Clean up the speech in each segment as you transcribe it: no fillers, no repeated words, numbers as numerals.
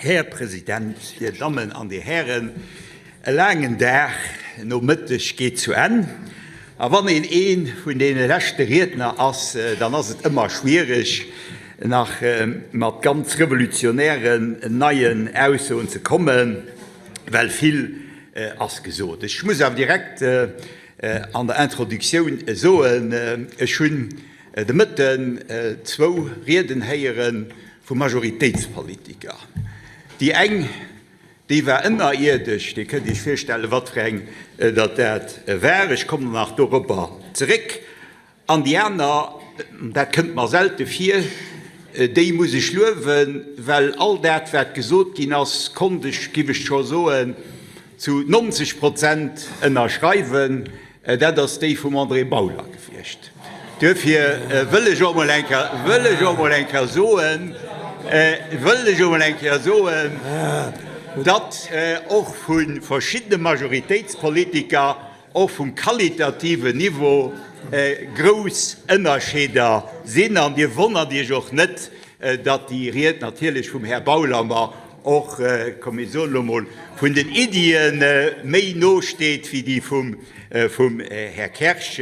Här President, Dir Dammen an Dir Hären, e laangen Dag, Nomëtteg geet zu Enn. A wann een ee vun deene leschte Riedner ass, dann ass et ëmmer schwierig, nach mat ganz revolutionären neien Aussoen ze kommen, well vill ass gesot. Ech muss awer direkt an der Introductioun soen, ech hunn de Mëtten zwou Rieden héiere vu Majoritéitspolitiker. Déi eng, déi war ënnerierdesch, Dir kënnt Iech virstellen, wat fir eng datt dat war, ech kommen nach dorobber zeréck. An déi aner, dat kënnt mer selte vir, déi muss ech luewen, well all dat, wat gesot ginn ass, konnt ech, giff ech scho soen, zu 90 Prozent ënnerschreiwen. Dat ass déi vum André Bauler gewiescht. Duerfir wëll ech och emol eng Kéier, wëll ech och emol eng Kéier soen, wëll ech och emol eng Kéier soen, datt och vu verschiddene Majoritéitspolitiker och vum qualitativen Niveau grouss Ënnerscheeder sinn. An Dir wonnert Iech och net, datt déi Ried natierlech vum Här Bauler mer och, komm mir soen elo mol, vun den Iddie méi no steet wéi déi vum Här Kersch,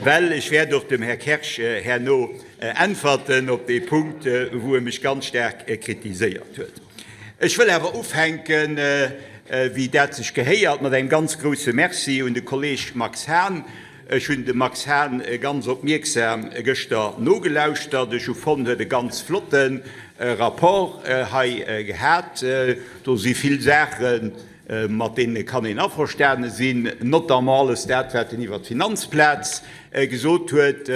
well ech wäert och dem Här Kersch herno äntwerten op dee Punkt, wou e mech ganz staark kritiséiert huet. Ech wëll awer ufänken, wéi dat sech gehéiert, mat engem ganz grouse Merci un de Kolleeg Max Hahn. Ech hunn dem Max Hahn ganz opmierksam gëschter nogelauschtert. Ech hu fonnt, en huet e ganz flotte Rapport hei gehat. Do si vill Saachen, mat deene kann een averstane sinn, notamment alles dat, wat en iwwert d'Finanzplaz gesot huet.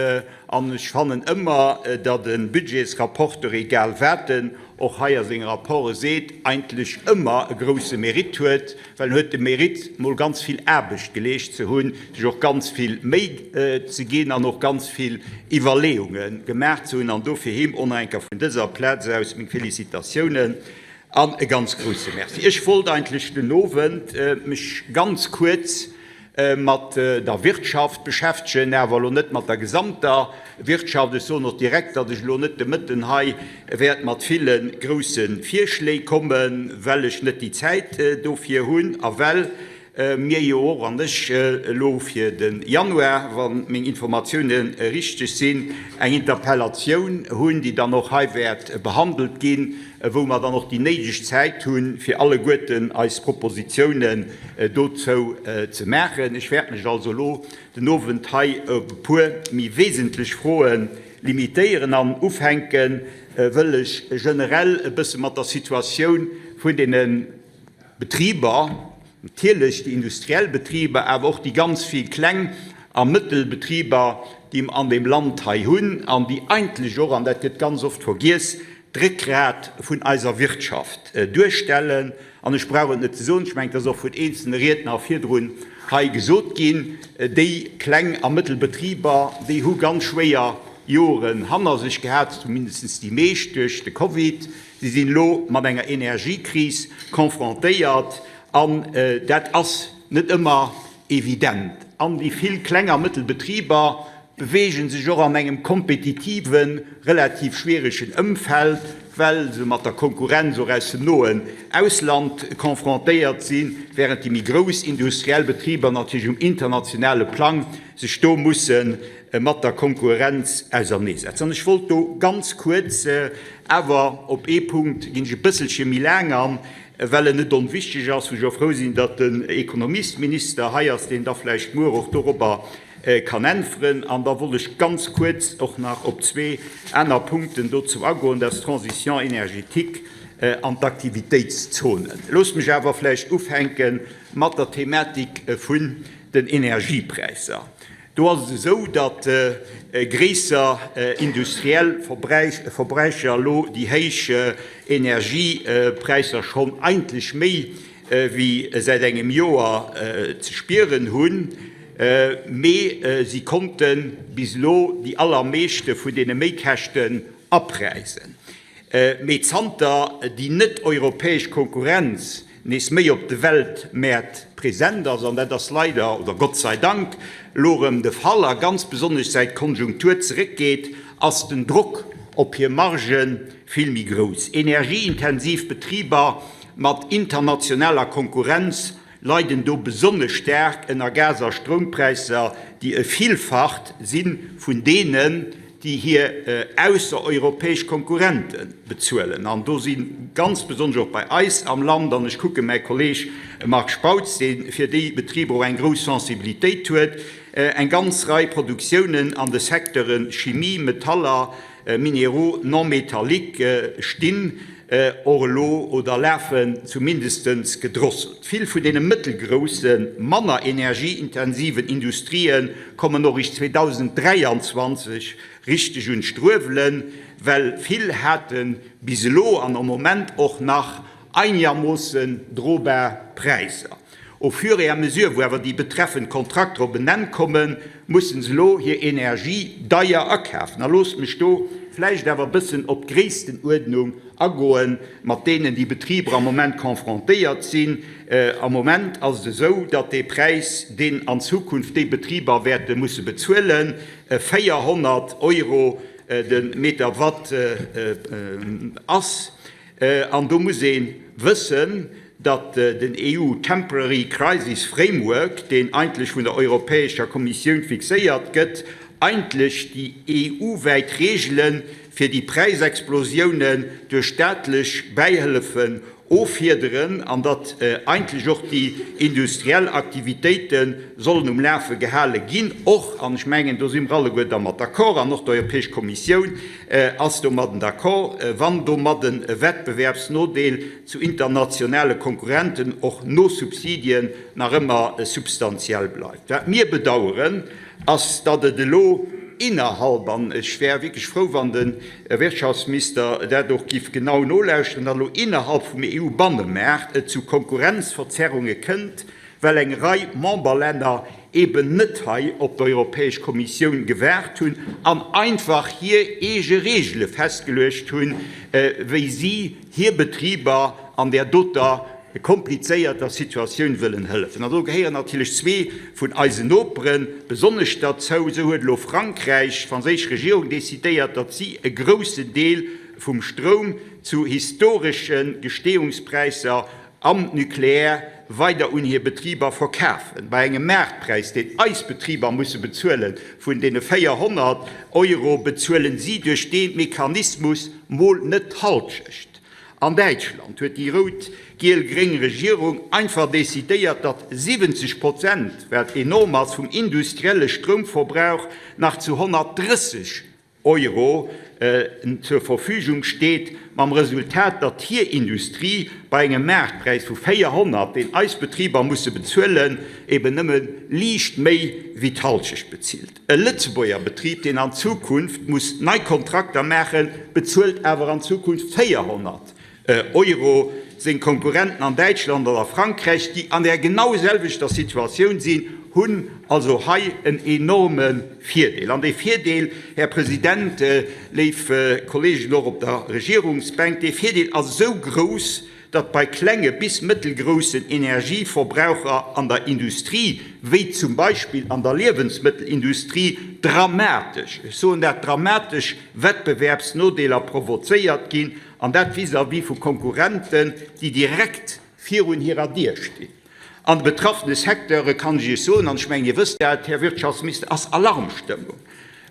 An ech fannen ëmmer, datt e Budgetsrapporteur, egal wat en och hei a senge Rapporte seet, eigentlech ëmmer e grouse Mérite huet, well en huet de Mérite, mol ganz vill Aarbecht geleescht ze hunn, sech och ganz vill Méi ze ginn an och ganz vill Iwwerleeunge gemaach ze hunn. An dofir him och nach eng Kéier vun dëser Plaz aus meng Félicitatiounen an e ganz grouse Merci. Ech wollt eigentlech den Owend mech ganz kuerz mat der Wirtschaft beschäftegen, awer elo net mat der gesamter Wirtschaft. Ech soen och direkt, datt ech elo net de Mëtten hei wäert mat ville grousse Virschléi kommen, well ech net déi Zäit dofir hunn a well mir jo och, an ech elo fir de Januar, wa meng Informatioune richteg sinn, eng Interpellatioun hunn, déi dann och hei wäert behandelt ginn, wou mer dann och déi néideg Zäit hunn, fir alleguerten eis Propositionen dozou ze maachen. Ech wäert mech also elo den Owend hei op e puer méi wesentlech Froe limitéieren an ufänke wëll ech generell e bësse mat der Situatioun vun deene Betriber, natierlech déi industriell Betriber, awer och déi ganz vill kleng a mëttel Betriber, déi mer an deem Land hei hunn an déi eigentlech och, an dat gëtt ganz oft vergiess, d'Réckgrat vun eiser Wirtschaft duerstellen. An ech brauch et net ze soen, ech mengen, et ass och vun eenzelne Riedner virdrun hei gesot ginn, déi kleng a mëttel Betriber, déi hu ganz schwéier Joren hanner sech gehat, zumindest déi meescht duerch de Covid. Si sinn elo mat enger Energiekris confrontéiert an dat ass net ëmmer evident. An déi vill kleng a mëttel Betriber beweege sech och an engem kompetitiven, relativ schwieregen Ëmfeld, well se mat der Konkurrenz och aus dem noen Ausland confrontéiert sinn, während déi méi grouss industriell Betriber natierlech um internationale Plang sech do musse mat der Konkurrenz auserneesetzen. An ech wollt do ganz kuerz awer op ee Punkt ginn ech e bësselche méi laang an, well en net onwichtig ass, wou ech och frou sinn, datt den Ekonomiesminister hei ass, deen da vläicht muer och dorobber kann äntweren. An da wollt ech ganz kuerz och nach op zwee aner Punkten dozou agoen, dat ass d'Transition énergétique an d'Aktivitéitszonen. Loosst mech awer vläicht ufänke mat der Thematik vun den Energiepräisser. Do ass et esou, datt gréisser industriell Verbräicher elo déi héich Energiepräisser schonn eigentlech méi wéi säit engem Joer ze spieren hunn, mee si konnte bis elo déi allermeeschte vun deene Méikäschten apräisen. Mee zanter déi net-europäesch Konkurrenz nees méi op de Weltmäert present ass, an dat ass leider, oder Gott sei Dank, elo erëm de Fall, a ganz besonnesch säit d'Konjunktur zeréckgeet, ass den Drock. op hir Margë vill méi grouss. Energieintensiv Betriber mat internationaler Konkurrenz leiden do besonnesch staark ënner Gas a Stroumpräisser, déi e Villfacht si vun deenen, déi hir aussereuropäesch Konkurrente bezuelen. An do si ganz besonnesch och bei eis am Land, an ech kucke mäi Kolleeg Marc Spautz, dee fir déi Betriber och eng grouss Sensibilitéit huet, eng ganz Rei Produktiounen an de Secteure Chimie, Metaller, Minéraux non métalliques stinn och elo oder lafen zumindestens gedrosselt. Vill vun deene mëttelgroussen, manner energieintensiven Industrië kommen och eréischt 2023 richteg un d'Struewelen, well vill hate bis elo an am Moment och nach einegermoossen drobar Präisser. Au fur et à mesure wou awer déi betreffend Kontrakter op en Enn kommen, mussen se elo hir Energie deier akafen. A loosst mech do vläicht awer e bëssen op d'Gréisstenuerdnung agoen, mat deenen déi Betriber am Moment confrontéiert sinn. Am Moment ass et esou, datt dee Präis, deen an Zukunft déi Betriber wäerte musse bezuelen, 400 Euro de Meterwatt ass. An do muss ee wëssen, datt den EU Temporary Crisis Framework, deen eigentlech vun der Europäescher Kommissioun fixéiert gëtt, eigentlech déi EU-wäit Reegele fir déi Präisexplosiounen duerch staatlech Bäihëllefen offiederen an datt eigentlech och déi industriell Aktivitéite sollen um Lafe gehale ginn, och, an ech mengen, do si mer alleguer dermat d'accord, an och d'Europäesch Kommissioun ass domadden d'accord, wann domadden e Wettbewerbsnodeel zu internationale Konkurrenten och no Subsidien nach ëmmer substantiell bleift. Wat mir bedauern, ass, datt et elo innerhalb, an ech wär wierklech frou, wann de Wirtschaftsminister dat och giff genau nolauschteren, datt elo innerhalb vum EU-Bannemaart et zu Konkurrenzverzerrunge kënnt, well eng Rei Memberlänner eben net hei op d'Europäesch Kommissioun gewaart hunn an einfach hir eege Reegele festgeluecht hunn, wéi si hir Betriber an där doter komplizéierter Situatioun wëllen hëllefen. An do gehéieren natierlech zwee vun eisen Nopere besonnesch derzou. Esou huet elo Frankräich, d'franséisch Regierung, decidéiert, datt si e groussen Deel vum Stroum zu historesche Gestehungspräisser am Nucléaire weider un hir Betriber verkafen, bei engem Maartpräis, deen eis Betriber musse bezuelen, vun deene 400 Euro, bezuelen si duerch dee Mechanismus mol net d'Halschecht. An Däitschland huet déi rout-giel-gréng Regierung einfach decidéiert, datt 70 Prozent, wat enorm ass, vum industrielle Stroumverbrauch nach zu 130 Euro zur Verfügung steet, mam Resultat, datt hir Industrie bei engem Maartpräis vu 400, deen eis Betriber musse bezuelen, eben nëmme liicht méi wéi d'Halschecht bezilt. E Lëtzebuerger Betrib, deen an Zukunft muss nei Kontrakter maachen, bezuelt awer an Zukunft 400 Euro. Seng Konkurrenten an Däitschland an a Frankräich, déi an där genau selwechter Situatioun sinn, hunn also hei en enorme Virdeel. An dee Virdeel, Här President, léif Kollegen och op der Regierungsbänk, dee Virdeel ass esou grouss, datt bei klenge bis mëttelgroussen Energieverbraucher an der Industrie, wéi zum Beispill an der Liewensmëttelindustrie, dramatesch, ech soen dat, dramatesch Wettbewerbsnodeeler provozéiert ginn, An dat vis-à-vis vu Konkurrenten, déi direkt virun hirer Dier stinn. An de betraffene Secteure kann ech Iech soen, an ech mengen, Dir wësst dat, Här Wirtschaftsminister, ass Alarmstëmmung.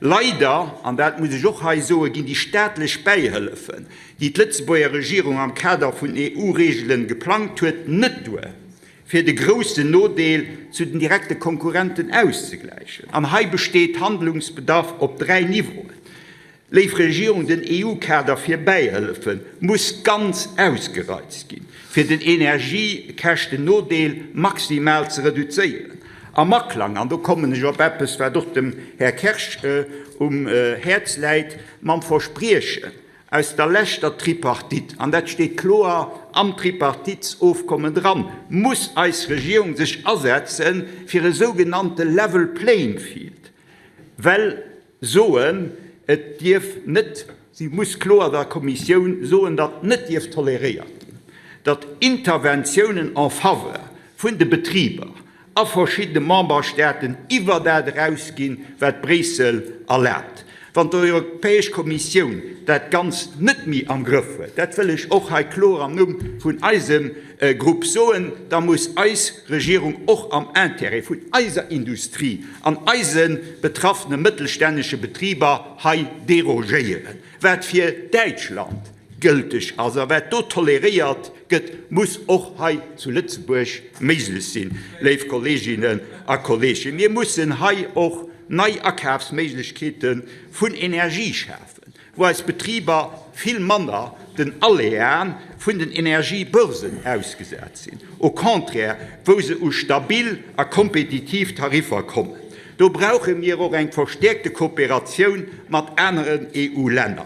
Leider, an dat muss ech och hei soen, ginn déi staatlech Bäihëllefen, déi d'Lëtzebuerger Regierung am Kader vun EU-Reegelen geplangt huet, net duer, fir de groussen Nodeel zu den direkte Konkurrenten auszegläichen. An hei besteet Handlungsbedarf op dräi Niveauen. Léif Regierung, den EU-Kader fir Bäihëllefe muss ganz ausgereizt ginn, fir den Energiekäschtennodeel maximal ze reduzéieren. Am Aklang, an do kommen ech op eppes, wat och dem Här Kersch um Häerz läit, mam Verspriechen aus der leschter Tripartite, an dat steet kloer am Tripartitesofkommen dran, muss eis Regierung sech asetze fir e sougenannte level playing field, well Soen, et dierf net, si muss kloer der Kommissioun soen, datt net dierf toleréiert ginn, datt Interventiounen en faveur vun de Betriber a verschiddene Memberstaaten iwwer dat erausginn, wat Bréissel erlaabt. Wann d'Europäesch Kommissioun dat Ganzt net méi am Grëff huet, dat wëll ech och hei kloer am Numm vun eisem Grupp soen, da muss eis Regierung och am Intérêt vun eiser Industrie an eise betraffene mëttelstännege Betriber hei derogéieren. Wat fir Däitschland gëlteg ass a wat do toleréiert gëtt, muss och hei zu Lëtzebuerg méiglech sinn, léif Kolleeginnen a Kolleegen. Mir mussen hei och nei Akafsméiglechkeete vun Energie schafen, wou eis Betriber vill manner den Aléaen vun den Energiebörsen ausgesat sinn, au contraire, wou se u stabil a kompetitiv Tariffer kommen. Do brauche mir och eng verstäerkte Kooperatioun mat aneren EU-Länner.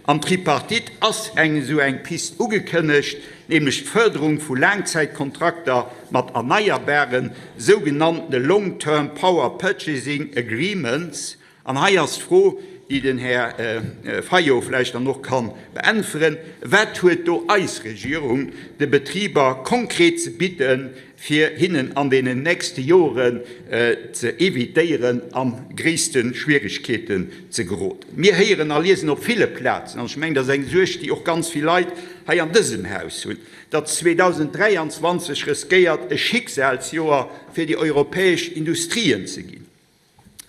Am Tripartite ass eng esou eng Pist ugekënnegt, nämlech d'Fërderung vu Laangzäitkontrakter mat erneierbaren, sougenanntene Long-Term Power Purchasing Agreements. An hei ass d'Fro, déi den Här Fayot vläicht dann och ka beäntweren, Wat huet do eis Regierung de Betriber konkret ze bidden, fir hinnen an deenen nächste Joren ze evitéieren, a gréisste Schwierigkeeten ze geroden. Mir héieren a liesen op ville Plazen, an ech mengen, dat ass eng Suerg, déi och ganz vill Leit hei an dësem Haus hunn, datt 2023 riskéiert, e Schicksalsjoer fir déi europäesch Industrien ze ginn.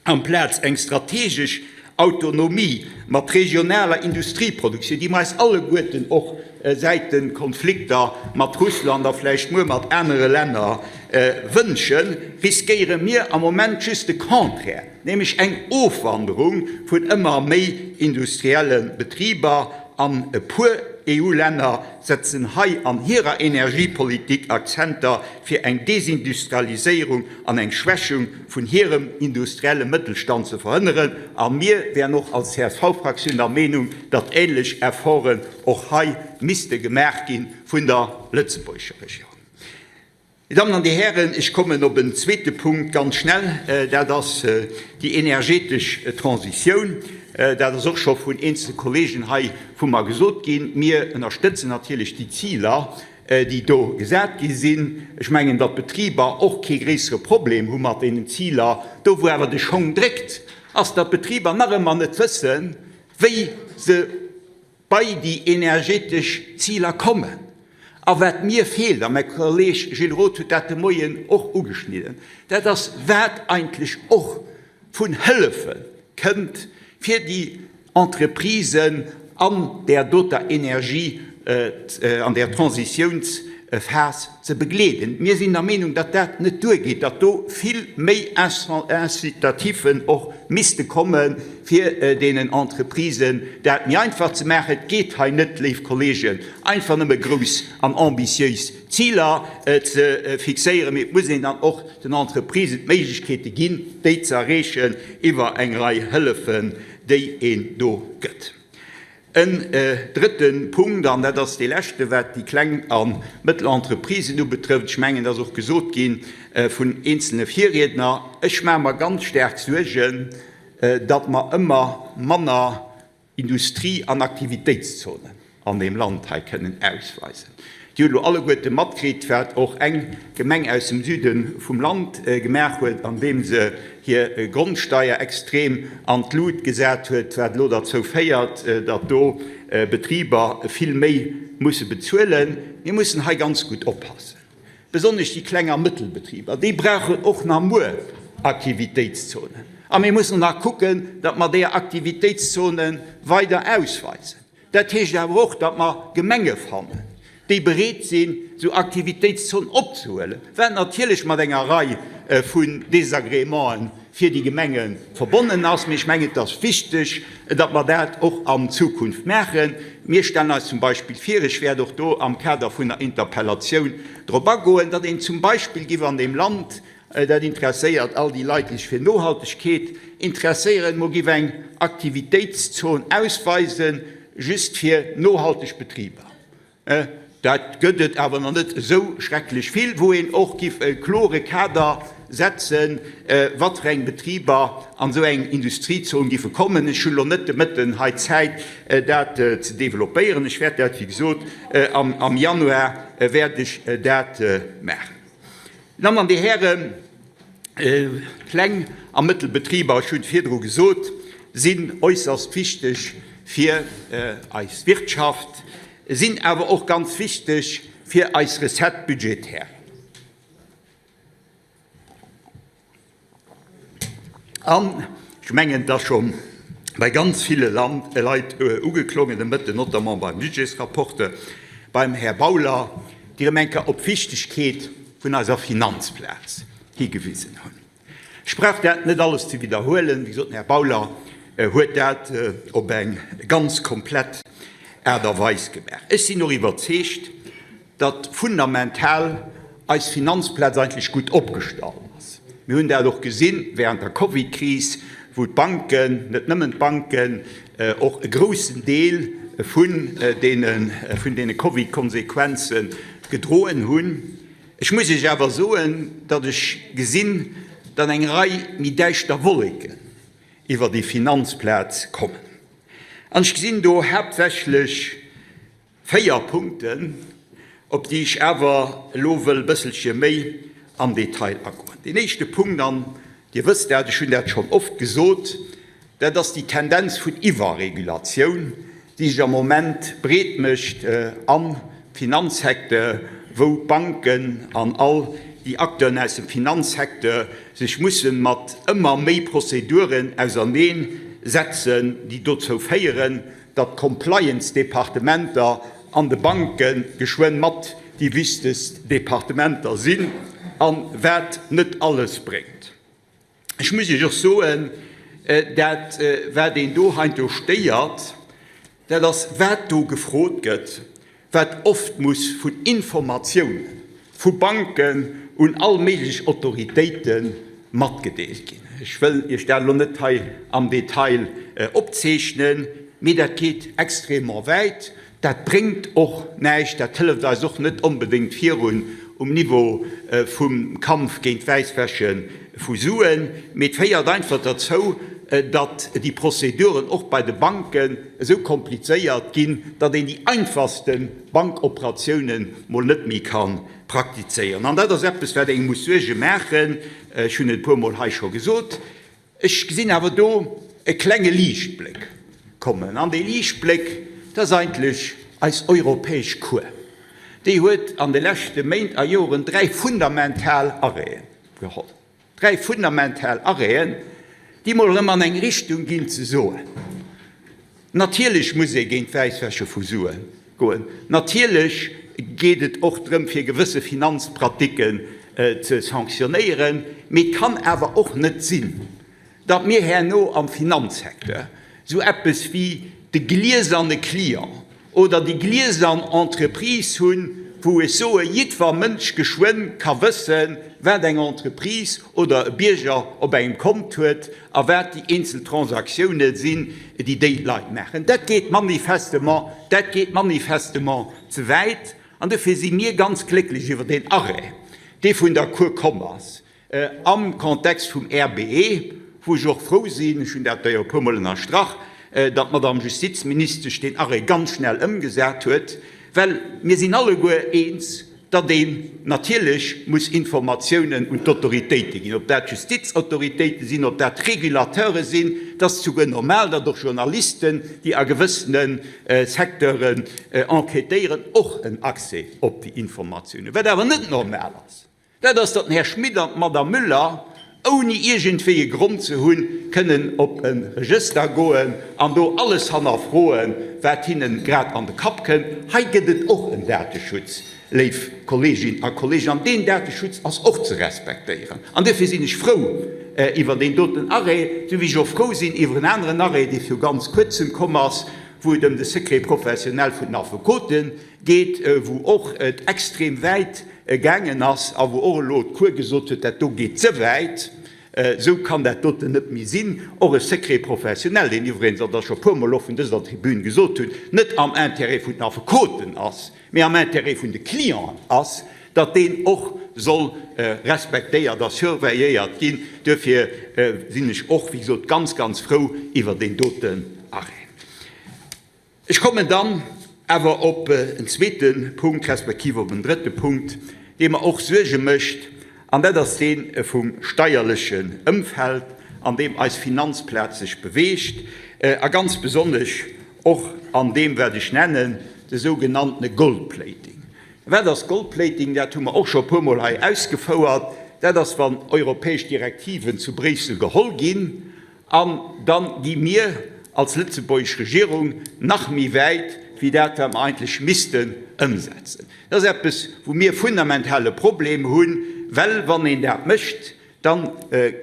Amplaz eng strategesch Autonomie mat regionaler Industrieproduktioun, déi mer eis alleguerten och säit de Konflikter mat Russland a vläicht muer mat anere Länner wënschen, riskéiere mir am Moment just de Contraire, nämlech eng Ofwanderung vun ëmmer méi industrielle Betriber an e puer EU-Länner setzen hei an hirer Energiepolitik Akzenter fir eng Desindustrialiséierung an eng Schwächung vun hirem industrielle Mëttelstand ze verhënneren. A mir wären och als CSV-Fraktioun der Meenung, datt ähnlech Efforten och hei misste gemaach gi vun der lëtzebuergescher Regierung. Dir Dammen an Dir Hären, ech kommen op en zweete Punkt ganz schnell, dat ass déi energetesch Transitioun. Dat ass och scho vun eenzele Kollegen hei vu mer gesot ginn. Mir ënnerstëtzen natierlech déi Ziler, déi do gesat gi sinn. Ech mengen, datt d'Betriber och kee gréissere Problem hu mat deenen Ziler. Do, wou awer de Schong dréckt, ass, datt d'Betriber nach ëmmer net wëssen, wéi se bei déi energetesch Ziler kommen. A wat mir feelt, a mäi Kolleeg Gilles Roth huet dat de Moien och ugeschnidden, dat ass, wat eigentlech och vun Hëllefe kënnt, fir déi Entreprisen an där doter Energie, an där Transitiounsphas ze begleeden. Mir sinn der Meenung, datt dat net duergeet, datt do vill méi Incitatifen och misste kommen, fir deenen Entreprisen dat méi einfach ze maachen. Et geet hei net, léif Kolleegen, einfach nëmme grouss an ambitiéis Ziler ze fixéieren, mee et muss een dann och den Entreprisen d'Méiglechkeete ginn, déi ze erreechen iwwer eng Rei Hëllefen, déi een do gëtt. En drëtte Punkt, an dat ass dee leschte wat déi kleng a mëttel Entreprisen ubetrëfft, ech mengen, et ass och gesot gi vun eenzelne Virriedner, Ech maache mer ganz staark Suergen, datt mer ëmmer manner Industrie an Aktivitéitszonen an deem Land hei kënnen ausweisen. Dir hutt elo alleguerte matkritt, wat och eng Gemeng aus dem Süde vum Land gemaach huet, andeem se hir Grondsteier extrem an d'Lut gesat huet, wat elo derzou féiert, datt do Betriber vill méi musse bezuelen. Mir mussen hei ganz gutt oppassen. Besonnesch déi Kleng a Mëttelbetriber, déi brauchen och nach muer Aktivitéitszonen. A mir mussen nach kucken, datt mer deeër Aktivitéitszone weider ausweisen. Dat heescht awer och, datt mer Gemenge fannen, déi bereet sinn, esou Aktivitéitszonen opzehuelen, wat natierlech mat enger Rei vun Désagrémenten fir déi Gemenge verbonnen ass. Mee ech mengen, et ass wichteg, datt mer dat och an Zukunft maachen. Mir stellen eis zum Beispill vir, ech wäert och do am Kader vun der Interpellatioun drop agoen, datt een zum Beispill giff an deem Land, dat interesséiert all déi Leit, déi sech fir Nohaltegkeet interesséieren, mol giff eng Aktivitéitszon ausweisen, just fir nohalteg Betriber. Dat gëtt et awer nach net esou schrecklech vill, wou een och giff e klore Kader setzen, wat fir eng Betriber an esou eng Industriezon giffe kommen. Ech hunn elo net de Mëtten hei Zäit, dat ze developpéieren. Ech wäert dat, wéi gesot, am Januar wäert ech dat maachen. Dammen an Dir Hären, kleng a mëttel Betriber, ech hunn et virdru gesot. Sinn äusserst wichteg fir eis Wirtschaft, sinn awer och ganz wichteg fir eis Recettes budgétaires. An ech mengen, et ass scho bei ganz ville Leit ugeklongen de Mëtten, notamment beim Budgetsrapporteur, beim Här Bauler, déi erëm eng Kéier op d'Wichtegkeet vun eiser Finanzplaz higewisen hunn. Ech brauch dat net alles ze widderhuelen. Wéi gesot, den Här Bauler huet dat op eng ganz komplett Aart a Weis gemaach. Ech sinn och iwwerzeegt, datt fundamental eis Finanzplaz eigentlech gutt opgestallt ass. Mir hunn dat och gesi während der Covidkris, wou d'Banken, net nëmmen d'Banken, och e groussen Deel vun deene Covidkonsequenze gedroen hunn. Ech muss Iech awer soen, datt ech gesinn, datt eng Rei méi däischter Wolleken iwwer déi Finanzplaz kommen. An ech gesinn do haaptsächlech 4 Punkten, op déi ech awer elo wëll e bësselche méi am Detail agoen. Deen éischte Punkt, an Dir wësst dat, ech hunn dat schonn oft gesot, dat ass déi Tendenz vun Iwwerregulatioun, déi sech am Moment breet mécht am Finanzsecteur, wou d'Banken an all déi Acteuren aus dem Finanzsecteur sech musse mat ëmmer méi Prozeduren auserneen setzen, déi dozou féieren, datt d'Compliance-Departementer an de Banke geschwënn mat déi wichtegst Departementer sinn, a wat net alles bréngt. Ech muss Iech och soen, dat wat een do heiansdo stéiert, dat ass wat do gefrot gëtt, wat oft muss vun Informatiounen vu Banken un all méiglech Autoritéite matgedeelt ginn. Ech wëll Iech dat elo net hei am Detail opzeechnen, mee dat geet extrêmement wäit. Dat bréngt och näischt, dat hëlleft eis och net onbedéngt virun um Niveau vum Kampf géint d'Wäisswäsche vu Suen, mee et féiert einfach derzou, datt déi Prozeduren och bei de Banken esou komplizéiert ginn, datt een déi einfachste Bankoperatiounen mol net méi ka praktizéieren. An dat ass eppes, wat engem muss Suerge maachen. Ech hunn et e puermol hei scho gesot. Ech gesinn awer do e klenge Liichtbléck kommen. An dee Liichtbléck, dat ass eigentlech eis europäesch Cour. Déi huet an de leschte Méint a Joren dräi fundamental Arrêten geholl. Dräi fundamental Arrêten, déi mol erëm an eng Richtung ginn, ze soen, Natierlech muss ee géint d'Wäisswäsche vu Sue goen. Natierlech geet et och drëm, fir gewësse Finanzpratiken ze sanktionéieren. Mee et kann awer och net sinn, datt mir herno am Finanzsecteur esou eppes wéi de glieserne Client oder déi gliesern Entreprise hunn, wou ech soe jiddwer Mënsch geschwënn ka wëssen, wat eng Entreprise oder e Bierger op engem Kont huet a wat déi eenzel Transaktioune sinn, déi déi Leit maachen. Dat geet manifestement, dat geet manifestement ze wäit. An dofir si mir ganz glécklech iwwer deen Arrêt, dee vun der Cour komm ass am Kontext vum RBE, wou ech och frou sinn, ech hunn dat jo e puermol ënnerstrach, datt d'Madame Justizministesch deen Arrêt ganz schnell ëmgesat huet, well mir sinn alleguer eens, datt een natierlech muss Informatiounen un d'Autoritéite ginn, ob dat d'Justizautoritéite sinn, ob dat d'Regulateure sinn. Et ass souguer normal, datt och Journalisten, déi a gewëssene Secteuren enquêtéieren, och en Accès op déi Informatiounen. Wat awer net normal ass, dat ass, datt den Här Schmit an d'Madame Müller ouni iergendwéi e Grond ze hunn, kënnen op e Regëster goen an do alles hannerfroen, wat hinnen grad an de Kapp kënnt. Hei gëtt et och en Dateschutz, léif Kolleeginnen a Kolleegen, an deen Dateschutz ass och ze respektéieren. An duerfir sinn ech frou iwwer deen doten Arrêt, esou wéi ech och frou sinn iwwer en aneren Arrêt, dee viru ganz Kuerzem komm ass, wou et ëm de Secret professionnel vun den Affekote geet, wou och et extrem wäit gaangen ass a wou och elo d'Cour gesot huet, dat do geet ze wäit, esou kann dat doten net méi sinn. Och e Secret professionnel, deen iwwregens, an dat ech scho puermol och vun dëser Tribün gesot hunn, net am Intérêt vun den Affekoten ass, mee am Intérêt vun de Clienten ass, datt deen och soll respektéiert a surveilléiert ginn. Duerfir sinn ech och, wéi gesot, ganz, ganz frou iwwer deen doten Arrêt. Ech kommen dann awer op en zweete Punkt, respektiv op en drëtte Punkt, dee mer och Suerge mécht, an dat ass dee vum steierlechen Ëmfeld. an deem eis Finanzplaz sech beweegt, a ganz besonnesch och an deem, wat ech nennen de sougenanntene Goldplating. Wat ass Goldplating? Dat hu mer och scho e puermol hei ausgefouert. Dat ass, wann europäesch Direktiven zu Bréissel geholl ginn, an da gi mir als lëtzebuergesch Regierung nach méi wäit wéi dat, wat mer eigentlech missten ëmsetzen. Dat ass eppes, wou mir fundamental e Problem hunn, well wann een dat mécht, da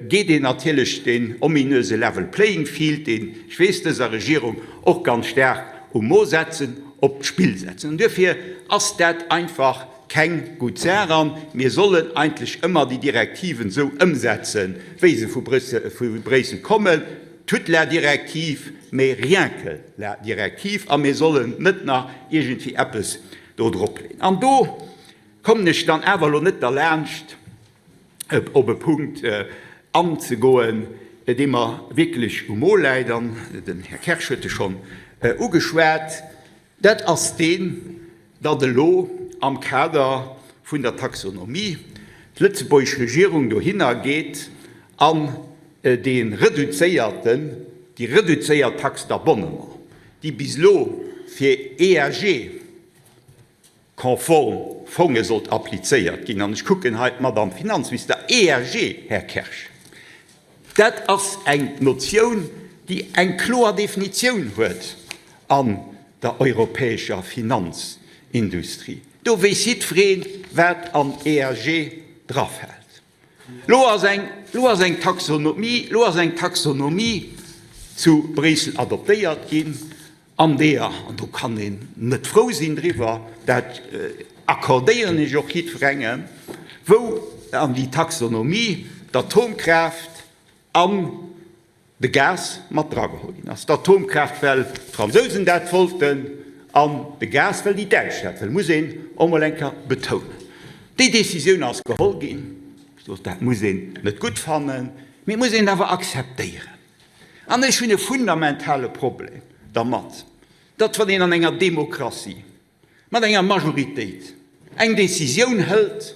geet een natierlech deen ominöse level playing field, deen, ech weess, dëser Regierung och ganz staark um Mo setzen, op d'Spill setzen. An duerfir ass dat einfach keng gutt Saach a mir sollen eigentlech ëmmer déi Direktiven esou ëmsetzen, wéi se vu Bréissel kommen, toute la directive, mais rien que la directive, a mir sollen net nach iergendwéi eppes do drop leeën. An do kommen ech dann awer elo net derlaanscht, op e Punkt anzegoen, dee mer wierklech um Mo läit, an den Här Kersch huet e schonn ugeschwat, dat ass deen, datt elo am Kader vun der Taxonomie d'lëtzebuergesch Regierung dohinner geet an dee reduzéierten, déi reduzéiert Taxe d'abonnement, déi bis elo fir EAG, Konform Fonge sollt applizéiert ginn, an ech kucken hei d'Madame Finanzminister, ERG, Här Kersch, dat ass eng Notioun, déi eng kloer Definitioun huet an der europäescher Finanzindustrie. Do weess jiddwereen, wat an ERG drafält. Lo ass eng, lo ass eng Taxonomie, lo ass eng Taxonomie zu Bréissel adoptéiert ginn, an deeër, an do kann een net frou sinn driwwer, dat accordéieren ech och jiddwerengem, wou an déi Taxonomie d'Atomkraaft an de Gas mat drageholl ginn ass. D'Atomkraaft, well d'Fransousen dat wollten, an de Gas, well déi Däitsch dat wëllen, muss een och mol eng Kéier betounen. Déi Décisioun ass geholl ginn. Dat muss een net gutt fannen, mee et muss een awer akzeptéieren. An ech hunn e fundamentale Problem dermat, datt wann een an enger Demokratie mat enger Majoritéit eng Décisioun hëlt,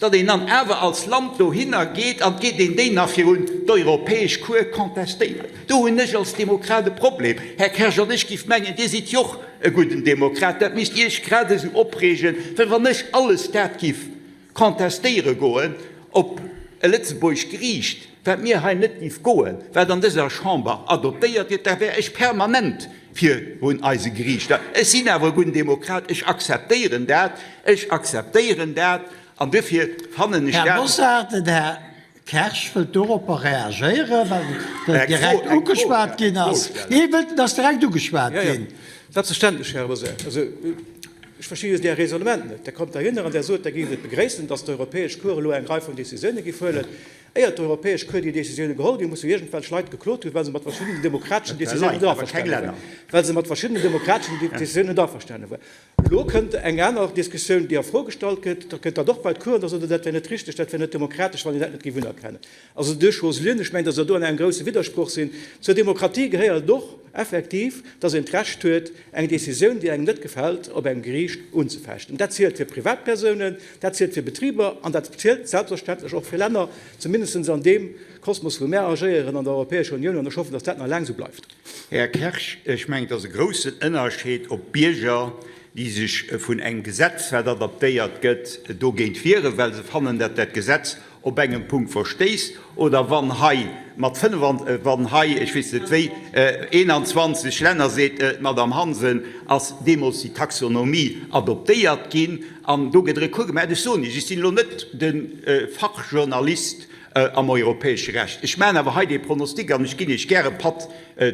datt een dann awer als Land dohinner geet an et geet een déi nach virun d'Europäesch Cour contestéieren. Do hunn ech als Demokrat e Problem, Här Kersch, an ech géif mengen, Dir sidd jo och e gudden Demokrat, dat misst Iech grad esou opreegen, well wann ech alles dat géif contestéiere goen op e lëtzebuergescht Geriicht, wat mir hei net géif goen, wat an dëser Chamber adoptéiert gëtt, da wär ech permanent virun eise Geriichter. Ech sinn awer e gudden Demokrat, ech akzeptéieren dat, ech akzeptéieren dat an duerfir fannen ech dat. Här Mosar, den Här Kersch wëllt doropper reagéieren, well en direkt ugeschwat ginn ass. Nee, hie wëllt, en ass direkt ugeschwat ginn. Selbstverständlech, Här Mosar. Also, ech versti just Är Raisonnement net. Der kommt heihinner an Der sot, Der géift et begréissen, datt d'Europäesch Cour elo eng Rei vun Décisioune géif huelen. Éiert d'Europäesch Cour déi Décisioune geholl ginn, musse jo iergendwelch Leit geklot hunn, well se mat verschiddenen demokrateschen Décisioune net averstane waren. Well se mat verschiddenen demokrateschen Décisioune net averstane waren. Elo kënnt eng aner Diskussioun, déi a Fro gestallt gëtt. Da kënnt dat och bei d'Cour an da sot Der, dat wär net richteg, dat wär net demokratesch, wann een dat net géif unerkennen. Also deux choses l'une. Ech mengen, datt Der do an engem grousse Widdersproch sinn. Zur Demokratie gehéiert et och effektiv, datt een d'Recht huet, eng Décisioun, déi engem net gefält, op engem Geriicht unzefechten. Dat zielt fir Privatpersounen, dat zielt fir Betriber an dat zielt selbstverständlech och fir Länner, zumindest an deem Kosmos, wou mär agéieren an der Europäescher Unioun. An ech hoffen, datt dat nach laang esou bleift. Här Kersch, ech mengen, et ass e groussen Ënnerscheed, ob Bierger, déi sech vun engem Gesetz, wat adaptéiert gëtt, dogéint wieren, well se fannen, datt dat Gesetz op engem Punkt verstéisst, oder wann hei mat wann hei, ech weess net wéi, 21 Länner, seet d'Madame Hansen, ass deemools déi Taxonomie adoptéiert ginn an do gëtt Recours gemaach. Ech soen Iech, ech sinn elo net de Fachjournalist am europäesche Recht. Ech maachen awer hei dee Pronostic an ech ginn Iech gäre Patt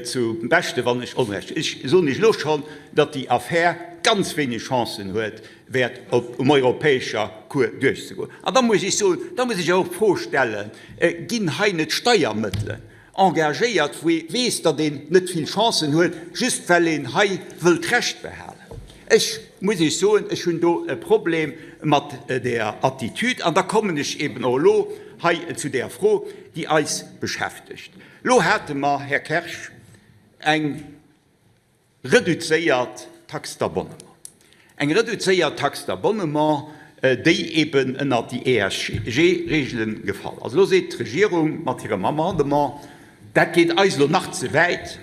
zum Beschte wann ech Onrecht hunn. Ech soen Iech elo schonn, datt déi Affär ganz wéineg Chancen huet, wäert op um europäescher Cour duerchzegoen. An da muss ech soen, da muss ech awer och d'Fro stellen, Ginn hei net Steiermëttelen engagéiert, wou ee weess, datt een net vill Chancen huet, just well een hei wëllt Recht behalen? Ech muss Iech soen, ech hunn do e Problem mat där Attitüd. An da kommen ech eben och elo hei zu där Fro, déi eis beschäftegt. Elo hate mer, Här Kersch, eng reduzéiert Taxe d'abonnement, eng reduzéiert Taxe d'abonnement, déi eben ënnert déi ESG-Regele gefall ass. Elo seet d'Regierung mat hirem Amendement. Dat geet eis elo nach ze wäit.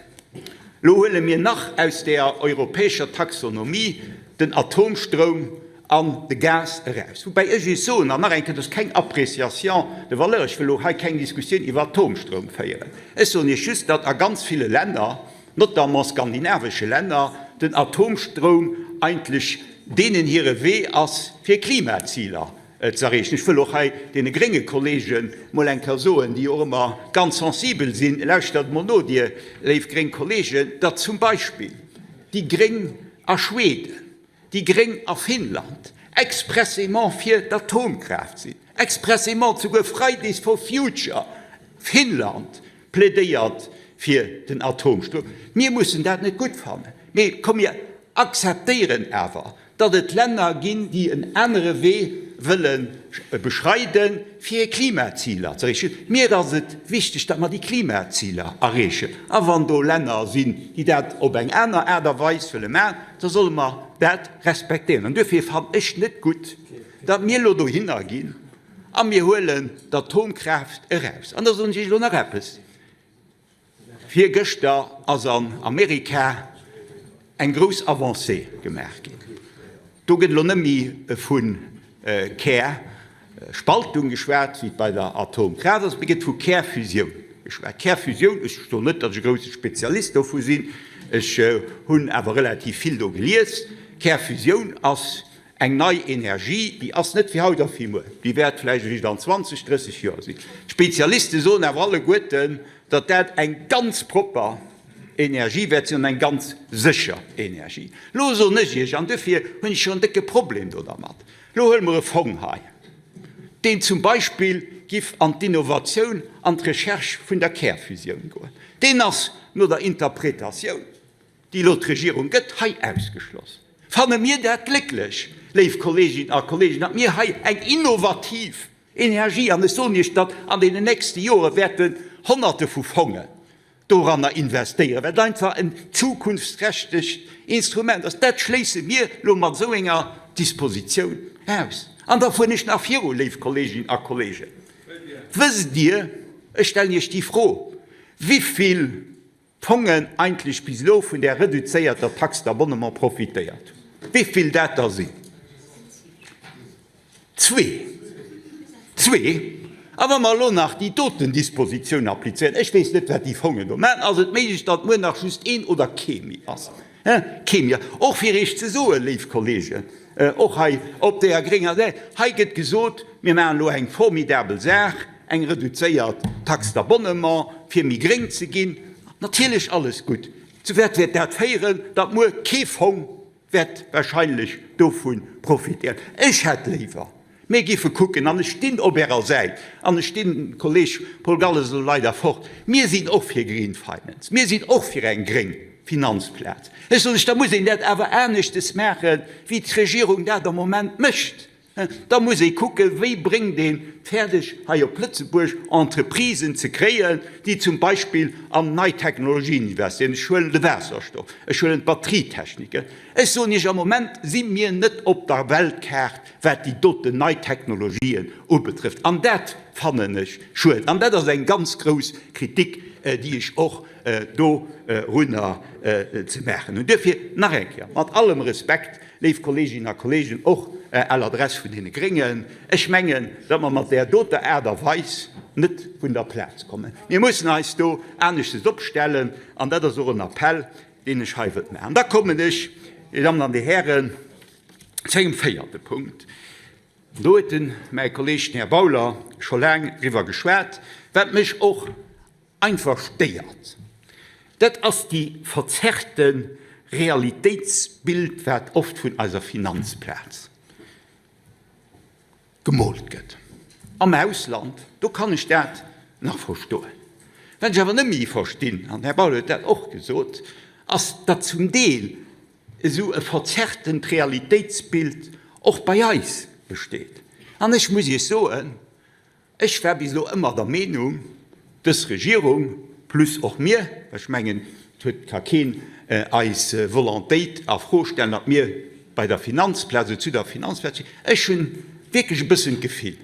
Elo huele mir nach aus där europäescher Taxonomie den Atomstroum an de Gas eraus. Woubäi ech Iech soen, an nach eng Kéier, dat ass keng Appréciation de valeur, ech wëll elo hei keng Diskussioun iwwer Atomstroum féieren, ech soen Iech just, datt a ganz ville Länner, notamment skandinavesche Länner, den Atomstroum eigentlech deenen hire Wee ass, fir Klimaziler ze erreechen. Ech wëll och hei deene grénge Kollege mol eng Kéier soen, déi och ëmmer ganz sensibel sinn, Lauschtert emol no, Dir léif gréng Kollegen, datt zum Beispill déi Gréng a Schweden, déi Gréng a Finnland expressément fir d'Atomkraaft sinn, expressément, souguer Fridays for Future Finnland plädéiert fir den Atomstroum. Mir mussen dat net gutt fannen, mee komm mir akzeptéieren awer, datt et Länner ginn, déi en anere Wee wëlle beschreiden, fir hir Klimaziler ze erreechen. Mir ass et wichteg, datt mer déi Klimaziler erreechen. A wann do Länner sinn, déi dat op eng aner Aart a Weis wëlle maachen, da solle mer dat respektéieren. An duerfir fannen ech net gutt, datt mir elo dohinner ginn a mir huelen d'Atomkraaft eraus. An da soen ech Iech elo nach eppes, Virgëschter ass an Amerika eng grouss Avancée gemaach ginn. Do gëtt elo net méi vu Kärspaltung geschwat, wéi et bei der Atomkraaft ass, mee gëtt vu Kärfusioun geschwat. Kärfusioun, ech soen net, datt ech e grousse Spezialist dovu sinn, ech hunn awer relativ vill do gelies, Kärfusioun ass Eng nei Energie, déi ass net fir haut a fir muer, déi wäert vläicht eréischt an 20, 30 Joer sinn. D'Spezialiste soen awer alleguerten, datt dat eng ganz propper Energie wäert sinn an eng ganz sécher Energie. Elo soen ech Iech, an duerfir hunn ech jo en décke Problem do dermat, elo huele mer e Fong hei, deen zum Beispill giff an d'Innovatioun an d'Recherche vun der Kärfusioun goen, deen ass no der Interpretatioun, déi elo d'Regierung gëtt, hei ausgeschloss. Fanne mir dat glécklech, léif Kolleeginnen a Kolleegen, datt mir hei eng innovativ Energie, an ech soen Iech, datt an deenen nächste Jore wäerten Honnerte vu Fongen doranner investéieren, well et einfach en zukunftsträchtegt Instrument ass, dat schléisse mir elo mat esou enger Dispositioun aus. An da fueren ech nach viru, léif Kolleeginnen a Kolleegen. Wësst Dir, ech stellen Iech déi Fro, wivill Fongen eigentlech bis elo vun där reduzéierter Taxe d'abonnement profitéiert hunn. Wéivill dat der sinn? Zwee. Zwee. A wa mer elo nach déi doten Dispositioun applizéieren, ech weess net, wat déi Fongen do maachen, ass et méiglech, datt muer nach just een oder kee méi ass. Kee méi ass. Och fir Iech ze soen, léif Kollegen, och hei op deeër grénger Säit, hei gëtt gesot, mir maachen elo eng formidabel Saach, Eng reduzéiert Taxe d'abonnement, fir méi gréng ze ginn, natierlech alles gutt. Zu wat wäert dat féieren? Datt muer kee Fong wäert wahrscheinlech dovu profitéieren. Ech hätt léiwer, mir géife kucken, an ech stinn op Ärer Säit, an ech stinn, Kolleg Paul Galles ass elo leider fort, mir sinn och fir Green Finance, mir sinn och fir eng gréng Finanzplaz. Ech soen lech, da muss een dat awer aneschtes maachen, wéi d'Regierung dat am Moment mécht. Da muss ee kucken, wéi bréngt een fäerdeg, hei op Lëtzebuerg Entreprisen ze kréien, déi zum Beispill an nei Technologien investéieren. Ech huelen de Waasserstoff, ech huelen d'Batterietechniken. Ech soen Iech, am Moment si mir net op der Weltkaart, wat déi doten nei Technologien ubetrëfft. An dat fannen ech schued. An dat ass eng ganz grouss Kritik, déi ech och dorunner ze maachen hunn. Duerfir nach eng Kéier, mat allem Respekt, Léif Kolleeginnen a Kolleegen, och à l'adresse vun deene Gréngen, ech mengen, datt mer mat där doter Aart a Weis net vun der Plaz kommen. Mir mussen eis do aneschtes opstellen, an dat ass och en Appell, deen ech hei wëllt maachen. Da kommen ech, Dir Dammen an Dir Hären, zu engem véierte Punkt. Do huet de mäi Kolleeg, den Här Bauler, scho laang driwwer geschwat, wat mech och einfach stéiert, dat ass déi verzerrte Realitéitsbild, wat oft vun eiser Finanzplaz gemoolt gëtt. Am Ausland, do kann ech dat nach verstoen. Wat ech awer net méi verstinn, an den Här Baul huet dat och gesot, ass, datt zum Deel esou e verzerrtent Realitéitsbild och bei eis besteet. An ech muss Iech soen, Ech war bis elo ëmmer der Meenung, dës Regierung plus och mir, well ech mengen, et huet ka keen eis Volontéit a Fro stellen, datt mir bei der Finanzplaz oder zu der Finanzplaz stinn. Ech hunn wierklech e bëssen d'Gefill,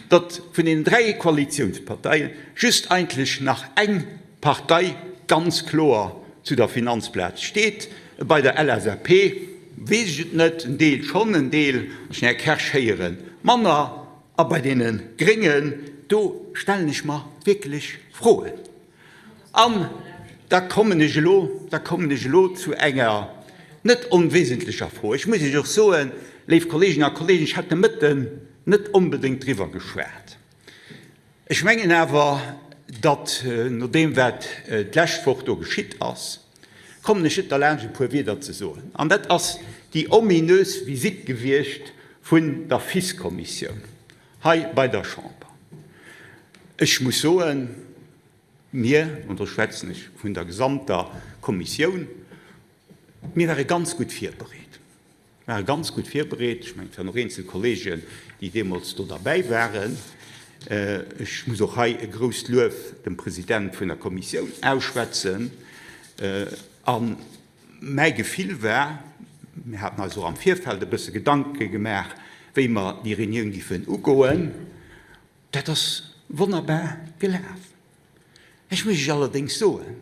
datt vun deenen 3 Koalitiounsparteien just eigentlech nach eng. Partei ganz kloer zu der Finanzplaz steet. Bei der LSAP weess ech et net, en Deel schonn, en Deel, wann ech den Här Kersch héieren, manner. A bei deene Gréngen, do stellen ech mer wierklech Froen. An da kommen ech elo, da kommen ech elo zu enger net onwesentlecher Fro. Ech muss Iech och soen, léif Kolleeginnen a Kolleegen, ech hat de Mëtten net onbedéngt driwwer geschwat. Ech mengen awer, datt no deem, wat d'lescht Woch do geschitt ass, kommen ech net derlaanscht e puer Wierder ze soen. An dat ass déi ominös Visitt gewiescht vun der FIS-Kommissioun hei bei der Chamber. Ech muss soen, mir, an do schwätzen ech vun der gesamter Kommissioun, mir ware ganz gutt virbereet. Mir ware ganz gutt virbereet. Ech mengen, et waren och eenzel Kolleegen, déi deemools do derbäi waren. Ech muss och hei e grousst Luef dem President vun der Kommissioun ausschwätzen. A mäi Gefill war, mir haten eis och am Virfeld e bësse Gedanke gemaach, wéi mer déi Reunioun giffen ugoen, dat ass wonnerbar gelaf. Ech muss Iech allerdéngs soen,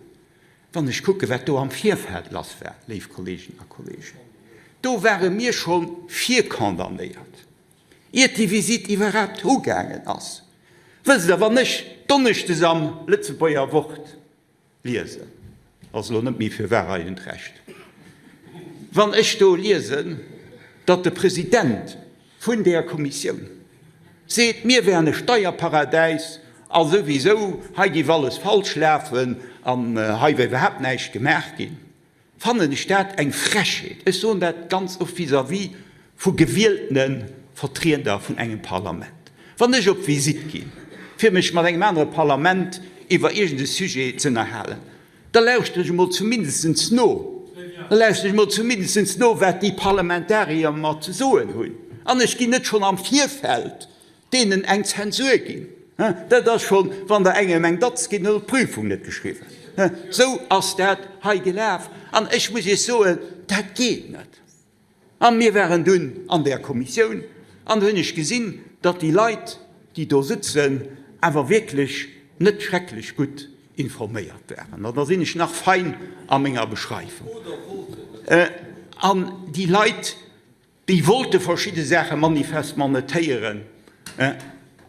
wann ech kucken, wat do am Virfeld lass war, léif Kolleeginnen a Kolleegen, do ware mir scho vircondamnéiert, iert déi Visitt iwwerhaapt ugaangen ass. Wësst Der, wann ech donneschdes am Lëtzebuerger Wort Liesen ass elo net méi fir Wahrheit und Recht. Wann ech do liesen, datt de President vun där Kommissioun seet, mir wären e Steierparadäis a souwisou, hei géif alles falsch lafen an hei wär iwwerhaapt näischt gemaach ginn, fannen ech dat eng Frechheet, ech soen dat ganz oft vis-à-vis vu gewieltene Vertrieder vun engem Parlament, wann ech op Visitt ginn, fir mech mat engem anere Parlament iwwer iergend e Sujet z'ënnerhalen, da lauschteren ech emol zumindestens no, da lauschteren ech emol zumindestens no, wat déi Parlamentarier mer ze soen hunn, an ech ginn net schonn am Virfeld Deenen eng Zensur ginn, dat ass schonn, wann Der engem eng Datz gitt, huet d'Prüfung net geschriwwen. Esou ass dat hei gelaf. An ech muss Iech soen, dat geet net. A mir waren dunn an där Kommissioun an do hunn ech gesinn, datt déi Leit, déi do sëtzen, awer wierklech net schrecklech gutt informéiert waren. An da sinn ech nach fein a menger Beschreiwung. An déi Leit, Déi wollte verschidde Saache manifestement net héieren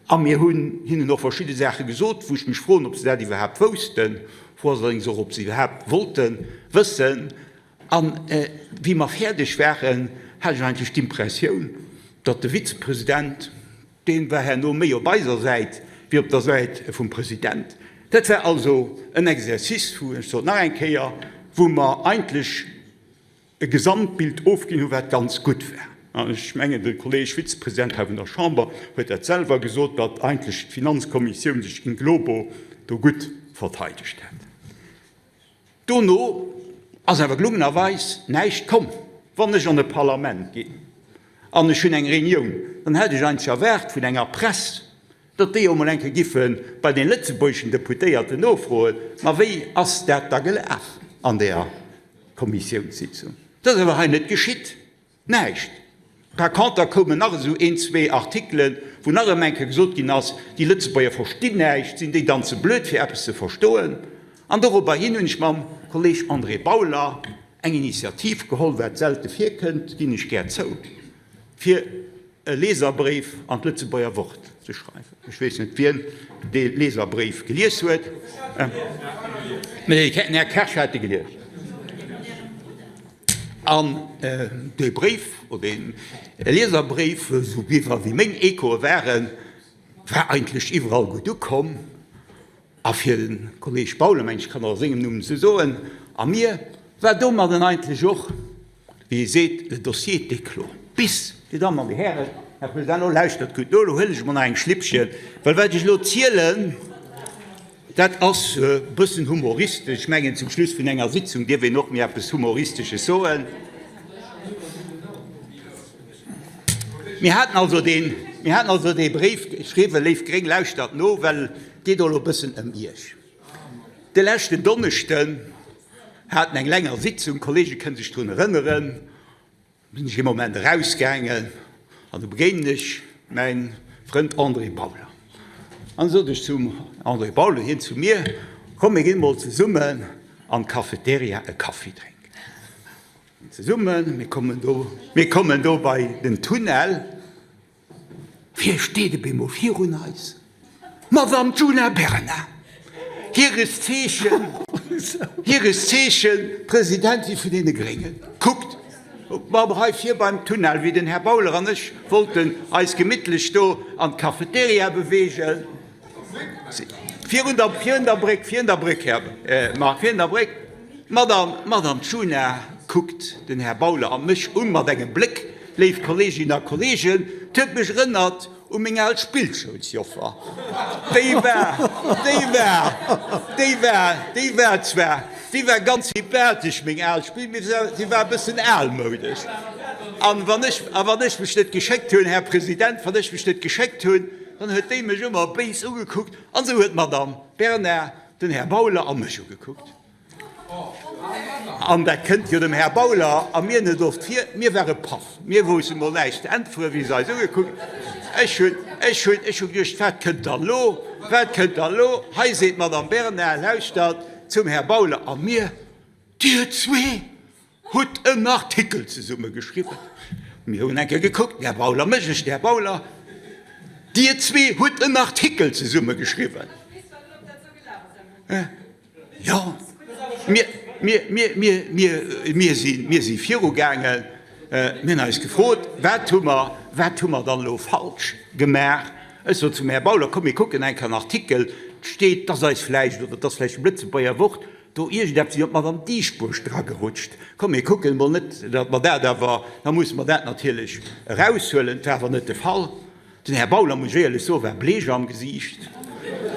a mir hunn hinnen och verschidde Saache gesot, wou ech mech froen, ob se dat iwwerhaapt woussten. D'Fro ass allerdéngs och, ob se iwwerhaapt wollte wëssen. A wéi mer fäerdeg waren, hat ech eigentlech d'Impressioun, datt de Vizepresident, dee war herno méi op eiser Säit wéi op der Säit vum President. Dat war also en Exercice, wou, ech soen et nach eng Kéier, wou mer eigentlech, e Gesamtbild ofginn hu wat ganz gutt war. An ech mengen, de Kolleeg Vizepresident hei vun der Chamber huet dat selwer gesot, datt eigentlech d'Finanzkommissioun sech in globo do gutt verteidegt hätt. Dono ass awer gelungenerweis näischt komm. Wann ech an e Parlament ginn an ech hunn eng Reunioun, dann hätt ech eigentlech erwaart vun enger Press, datt déi och mol eng Kéier giffe bei den lëtzebuergeschen Deputéierten nofroen, ma wéi ass dat da gelaf an där Kommissiounssitzung? Dat ass awer hei net geschitt. Näischt. Par conter koumen nach esou een, zwee Artikelen, wou nach erëm eng Kéier gesot ginn ass, déi Lëtzebuerger verstinn näischt, sinn déi dann ze blöd fir eppes ze verstoen? An dorobber hin hunn ech mam Kolleeg André Bauler eng Initiativ geholl, wat selte virkënnt, ginn ech gär zou, fir e Leserbréif an d'Lëtzebuerger Wort ze schreiwen. Ech weess net, wien dee Leserbréif gelies huet. Den Här Kersch hat e gelies. An dee Bréif, oder dee Leserbréif, esou iwwer wéi meng Echoe waren, war eigentlech iwwerall gutt ukomm. A fir de Kolleeg Bauler, mengen ech, kann och a sengem Numm esou soen, a mir, war domadden eigentlech och, wéi ee seet, le dossier était clos. Bis, Dir Dammen an Dir Hären, Här President, elo lauschtert gutt no, elo huelen ech emol nach eng Schlippchen, well wat ech elo zielen, dat ass e bëssen humoristesch. Ech mengen, zum Schluss vun enger Sitzung dierf een och méi eppes Humoristesches soen. Mir haten also deen, mir haten also dee Bréif geschriwwen, Léif Gréng, lauschtert no, well et geet och elo e bëssen ëm Iech. De leschten Donneschden haten eng länger Sitzung, d'Kollege kënne sech drun erënneren, sinn ech ee Moment erausgaangen an du begéinen ech mäin Frënd André Bauler. An da sot ech zum André Bauler, hien zu mir. Komm mir ginn emol zesummen an d'Cafeteria e Kaffi drénken. Zesummen, mir kommen do, mir kommen do bei den Tunnel. Wie steet op eemol virun eis? D'Madame Djuna Bernard, hires Zeechen, hires Zeechen Presidentin vun deene Gréngen. Kuckt, ma hei vir beim Tunnel, wéi den Här Bauler an ech wollten eis gemittlech do an d'Cafeteria beweegen. Virun der, virun der Bréck, virun der Bréck, Här Margue, virun der Bréck. D'Madame, d'Madame Djuna kuckt den Här Bauler a mech un mat engem Bléck, léif Kolleeginnen a Kolleegen, 't huet mech erënnert u meng al Spillschoulsjoffer. Déi war, déi war, déi war, déi war zwar, déi war ganz sympathesch, meng al Spill, mee si war e bëssen almoudesch. An wann ech, a wann ech mech net geschéckt hunn, Här President, wann ech mech net geschéckt hunn, dann huet déi mech ëmmer béis ugekuckt. An esou huet d'Madame Bernard den Här Bauler a mech ugekuckt. An dat kënnt jo dem Här Bauler a mir net oft vir, mir ware paff, mir wousste mol näischt ze äntweren, wéi se eis ugekuckt. Ech hunn, ech hunn, ech hu geduecht, wat kënnt dann elo, wat kënnt dann elo? Hei seet d'Madame Bernard, lauschtert, zum Här Bauler a mir, Dir zwee hutt en Artikel zesumme geschriwwen. Mir hunn eng Kéier gekuckt, den Här Bauler, mech, ech, den Här Bauler, Dir zwee hutt en Artikel zesumme geschriwwen. Jo, mir, mir, mir, mir, mir, mir si, mir si virugaangen. Mir hunn eis gefrot, Wat hu mer, wat hu mer dann elo falsch gemaach? Ech sot zum Här Bauler, Komm, mir kucken eng Kéier en Artikel. Et steet, dass eis vläicht, oder dass vläicht dem Lëtzebuerger Wort do iergendeppes iwwer d'Madame Dieschbourg dragerutscht. Komm, mir kucken emol net, datt mer dat awer, da musse mer dat natierlech eraushuelen. Et war awer net de Fall. Den Här Bauler, muss ech éierlech soen, war bleech am Gesiicht.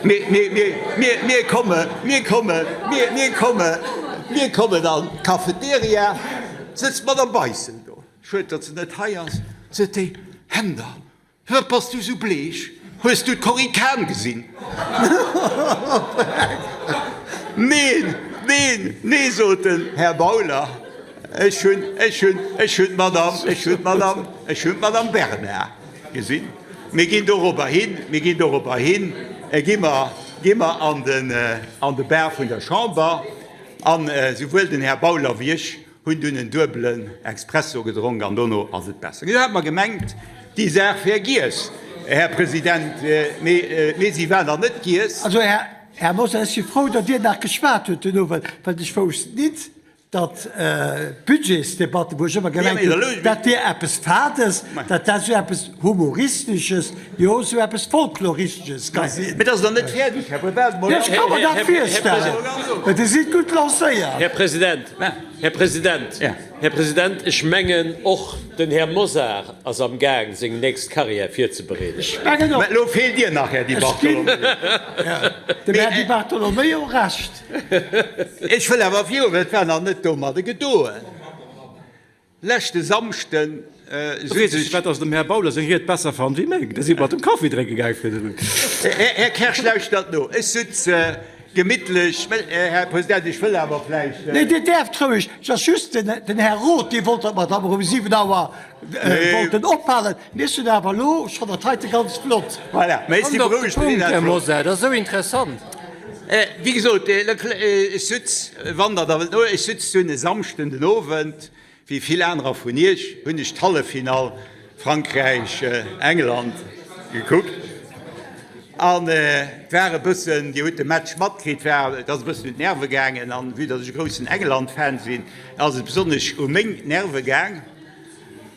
Mee, mee, mee, mir, mir komme, mir komme, mir, mir komme, mir kommen an d'Cafeteria, sëtzt d'Madame Beissel do. Schued, datt se net hei ass. Sot déi, Hender, firwat bass du esou bleech? Hues du d'Corinne Cahen gesinn? Neen, neen, nee, sot den Här Bauler, ech hunn, ech hunn, ech hunn d'Madame, ech hunn d'Madame, ech hunn d'Madame Bernard. Gesinn. Mir ginn dorobber hin, mir ginn dorobber hin, gi mer, gi mer an den, an de Bar vun der Chamber. An esouwuel den Här Bauler wéi ech hunn dunn en duebelen Expresso gedronk an dono ass et besser ginn. Do hat mer gemengt, déi Saach wär giess, Här President, mee, mee si war nach net giess. Also, Här, Här Mosar, ech si frou, datt Dir nach geschwat hutt den Owend, well ech wousst nit, datt d'Budgetsdebatte, wou ech ëmmer gemengt hunn, dat wier eppes Fades, datt dat esou eppes Humoristesches, jo esou eppes Folkloristesches ka sinn. Mee dat ass nach net fäerdeg, Här President. Jo, ech ka mer dat virstellen, mä Dir sidd gutt lancéiert. Här President, Här President, Här President, ech mengen, och den Här Mosar ass amgaang, seng nächst Carrière virzebereeden. Ech mengen och. Mä elo feelt Dir nach, Här Di Bartolomeo. Ech ginn dem Här Di Bartolomeo Recht. Ech wëll awer virun, well et war nach net domadde gedoen, leschte Samschden sot Weess ech wat, dass dem Här Bauler seng Ried besser fannt wéi meng. Da si mer mat dem Kaffi drénke gaang virdrun. Här Kersch, lauschtert no, ech sutz gemittlech, Här President, ech wëll awer vläicht. Nee, Dir däerft roueg, et ass just den Här Roth, dee wollt, datt mer dann erëm 7 Auer wollten ophalen. Mir sinn awer elo schonn dat heite ganz flott. Voilà, mä ech si Kommt op de berouegt, Punkt, Här Mosar, dat ass esou interessant. Wéi gesot, ech sutz, wann Der da wëllt, no, ech sutz dunn e Samschden den Owend, wéi vill anerer vun Iech, hunn ech d'Halleffinall Frankräich, England gekuckt. An et war e bëssen, Dir hutt de Match matkritt, war, et ass e bëssen un d'Nerve gaangen. An vue datt ech e groussen England-Fan sinn, ass et besonnesch u meng Nerve gaang.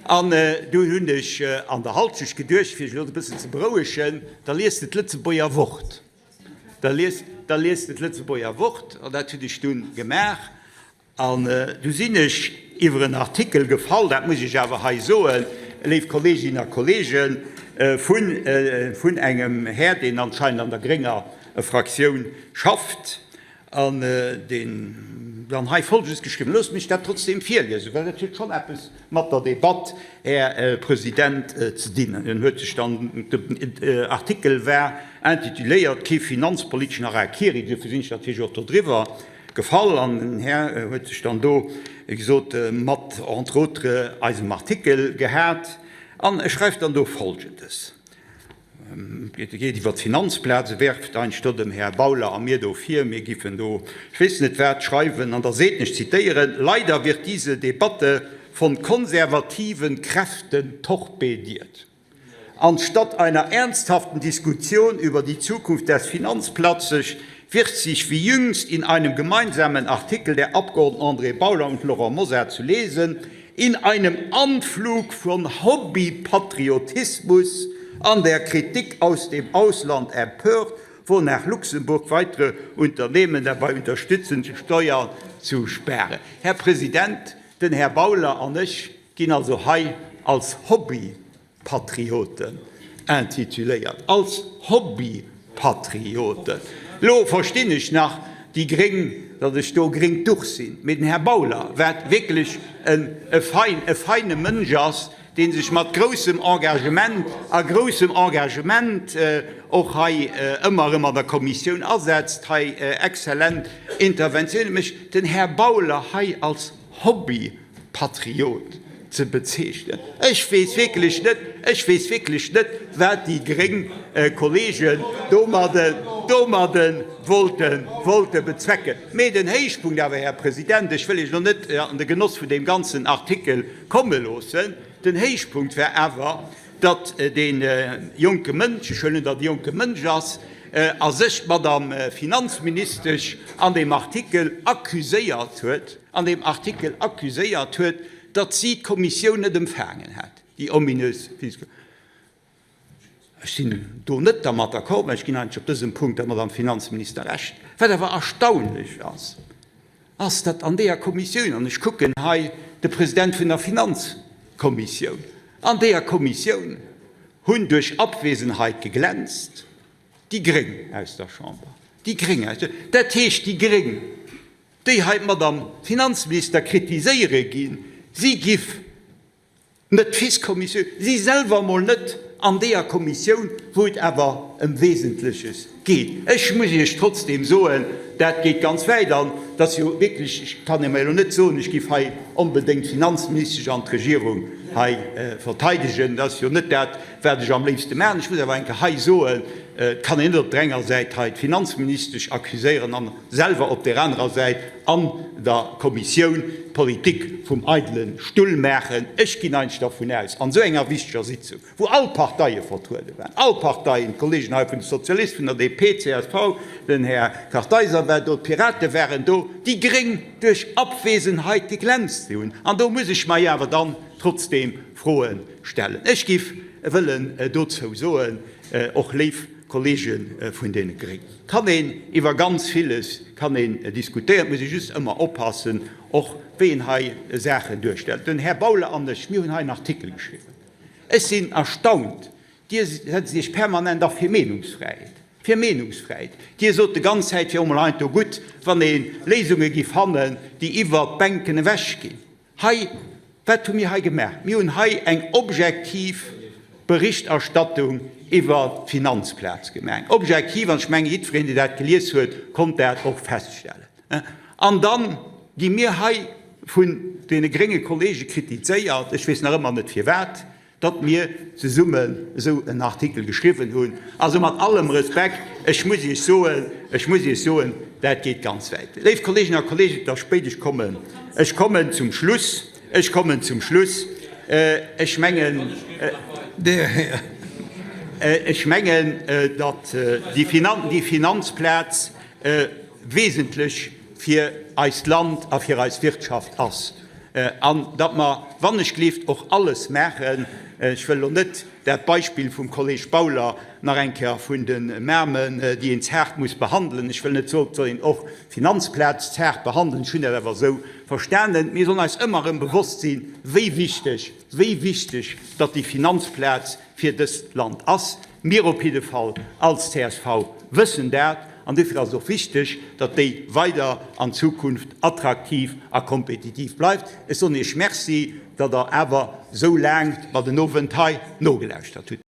An dunn hunn ech an der Halschecht geduecht, fir ech elo e bëssen ze berouegen, da liest de d'Lëtzebuerger Wort. Da liest, da liest de d'Lëtzebuerger Wort. An dat hunn ech dunn gemaach. An du sinn ech iwwer en Artikel gefall, dat muss ech awer hei soen, léif Kolleeginnen a Kolleegen, vun, vun engem Här, deen anscheinend an der grénger Fraktioun schafft. An deen dann hei Folgendes geschriwwen, Loosst mech dat trotzdem virliesen, well dat huet schonn eppes mat der Debatt, Här President, ze dinn. En huet sech dann, den Artikel war intituléiert Kee finanzpoliteschen Harakiri, duerfir sinn ech natierlech och dodriwwer gefall. An den Här huet sech dann do, wéi gesot, mat entre autres eisem Artikel gehat an e schreift dann do Folgendes. Et geet iwwer d'Finanzplaz, e werft eigentlech do dem Här Bauler a mir do vir, mir giffen do ech weess net wat schreiwen. An da seet en, ech zitieren, Leider wird diese Debatte von konservativen Kräften torpediert. Anstatt einer ernsthaften Diskussion über die Zukunft des Finanzplatzes wird sich wie jüngst in einem gemeinsamen Artikel der Abgeordneten André Bauler und Laurent Mosar zu lesen, in einem Anflug von Hobbypatriotismus an der Kritik aus dem Ausland empört, wonach Luxemburg weitere Unternehmen dabei unterstützen, Steuern zu sparen. Här President, den Här Bauler an ech ginn also hei als Hobbypatrioten intituléiert, als Hobbypatrioten. Elo verstinn ech nach déi Gréng, datt ech do gréngt Duch sinn, mee den Här Bauler, wat wierklech e feine Mënsch ass, dee sech mat groussem Engagement a groussem Engagement och hei ëmmer erëm an der Kommissioun asetzt, hei exzellent Interventiounen mécht, den Här Bauler hei als Hobbypatriot ze bezeechnen. Ech weess wierklech net, ech weess wierklech net, wat déi gréng Kollegen domadde, domadde wollte, wollte bezwecken. Mee den Héichpunkt awer, Här President, ech wëll Iech elo net an de Genoss vun deem ganzen Artikel komme loossen, den Héichpunkt war awer, datt dee jonke Mënsch, ech huelen un, datt e jonke Mënsch ass, a sech d'Madame Finanzministesch an deem Artikel accuséiert huet, an deem Artikel accuséiert huet, datt si d'Kommissioun net empfaangen hätt, déi ominös Finanzkommissioun. Ech sinn do net dermat d'accord, mä ech ginn eigentlech op dësem Punkt der Madame Finanzminister Recht. Wat awer erstaunlech ass, ass, datt an deeër Kommissioun, an ech kucken hei de President vun der Finanzkommissioun, an deeër Kommissioun hunn duerch Abwesenheit geglänzt déi Gréng aus der Chamber, déi Gréng aus der, dat heescht déi Gréng, déi hei d'Madame Finanzminister kritiséiere ginn, si giff Net d'FIS-Kommissioun, si selwer emol net an deeër Kommissioun, wou et awer ëm Wesentleches geet. Ech muss Iech trotzdeem soen, dat geet ganz wäit an et ass jo wierklech, ech kann jo mer elo net soen, ech giff hei onbedéngt d'Finanzministesch an d'Regierung hei verteidegen, dat ass jo net dat, wat ech am léifste maachen. Ech muss awer eng Kéier hei soen, et kann een net op der enger Säit hei d'Finanzministesch accuséieren an selwer op där anerer Säit an der Kommissioun d'Politik vum eidele Stull maachen. Ech ginn eigentlech dervun aus, an esou enger wichteger Sitzung, wou all Parteie vertruede waren, all Parteien, d'Kollegen hei vun de Sozialisten, vun der DP, csv, den Här Kartheiser war do, d'Pirate waren do, déi Gréng duerch Abwesenheit geglänzt hunn. An do muss ech mer jo awer dann trotzdeem Froe stellen. Ech giff wëllen dozou soen, och léif Kollege vun deene Gréngen, kann een iwwer ganz villes kann een diskutéieren. Et muss ee just ëmmer oppassen, och wéi een hei Saachen duerstellt. Den Här Bauler an ech, mir hunn hei en Artikel geschriwwen. Ech sinn erstaunt, Dir setzt Iech permanent a fir Meenungsfräiheet, fir Meenungsfräiheet. Dir sot de ganz Zäit, et wier och emol heiansdo gutt, wann ee Léisunge giff fannen, déi iwwert d'Bänken ewech ginn. Hei, wat hu mir hei gemaach? Mir hunn hei eng objektiv Berichterstattung iwwert d'Finanzplaz gemaach. Eng objektiv, an ech mengen, jiddwereen, deen dat gelies huet, konnt dat och feststellen. An da gi mir hei vun deene grénge Kollege kritizéiert, ech weess nach ëmmer net firwat, Datt mir zesummen esou en Artikel geschriwwen hunn. Also mat allem Respekt, ech muss Iech soen, ech muss Iech soen, dat geet ganz wäit. Léif Kolleeginnen a Kolleegen, et ass spéit, ech kommen, ech kommen zum Schluss, ech kommen zum Schluss. Ech mengen, ech mengen, datt déi Finanzplaz wesentlech fir eist Land a fir eis Wirtschaft ass an datt mer, wann ech gleeft, och alles maachen, ech wëll elo net dat Beispill vum Kolleg Bauler nach eng Kéier vun de Mamen, déi een zaart muss behandelen, ech wëll net soen, et soll een och d'Finanzplaz zaart behandelen, ech hunn dat awer esou verstanen, mir sollen eis ëmmer erëm bewosst sinn, wéi wichteg, wéi wichteg datt déi Finanzplaz fir dëst Land ass. Mir op jidde Fall als csv wëssen dat an dofir ass et och wichteg, datt déi weider an Zukunft attraktiv a kompetitiv bleift. Ech soen Iech Merci, datt Der awer esou laang mer den Owend hei nogelauschtert hutt.